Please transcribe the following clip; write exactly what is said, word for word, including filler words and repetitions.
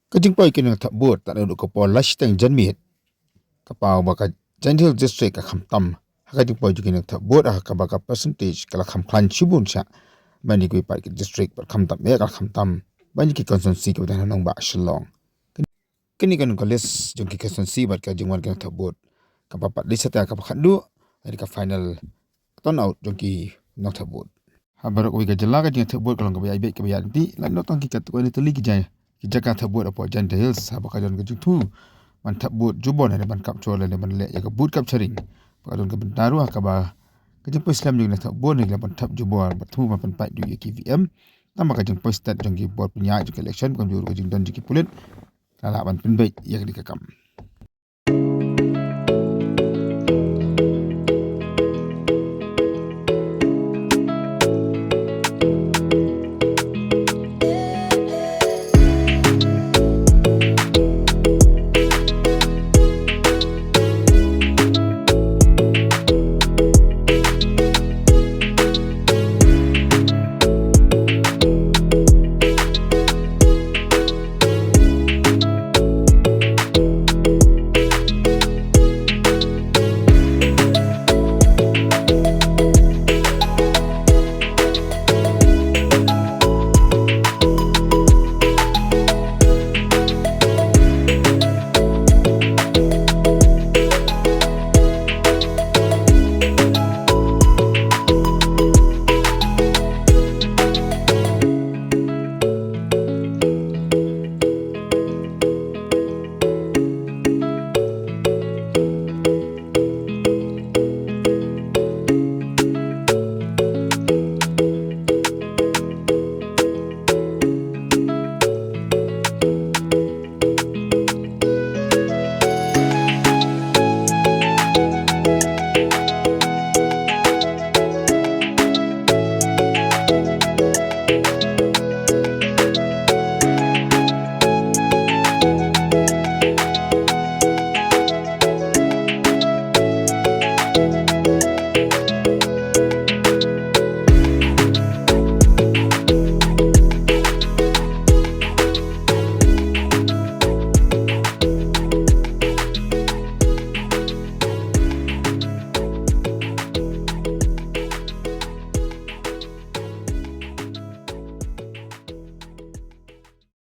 Ka jingpoi ki nongthep vote tad haduh ka por lai shiteng janmiet, ka paw ba ka Jaintia Hills District ka kham tam ha ka jingpoi jong ki nongthep vote, ha kaba ka percentage ka la kham khlaiñ shibun sha ban ïa kiwei pat ki district, bad kham tam eh ka la kham tam ban ïa ki constituency kiba don ha nongbah Shillong. Kane ka long ka list jong ki constituency bad ka jingwan ki nongthep vote kaba pat list, sa kaba khatduh, ïa ka final turnout jong ki nongthep vote. Ha baroh kawei ka jylla ka jingthep vote ka long kaba ïaid beit kaba ïaid lynti, lait noh tang ki katto katne tylli ki jaka thep vote hapoh Jaintia Hills, haba ka don ka jingthmu ban thep vote jubor ne ban capture lane ban leh ïa ka vote capturing. Ba ka don ka bynta ruh ha kaba ka jingpoi slem jong ki nongthep vote ne ki la ban thep jubor bad thmu ban pynpait duh ïa ki V M. Tang ba ka jingpoi stet jong ki bor pynïaid jong ki election, kumjuh ruh ka jingdon jong ki pulit, ka la lah ban pynbeit ïa kane ka kam.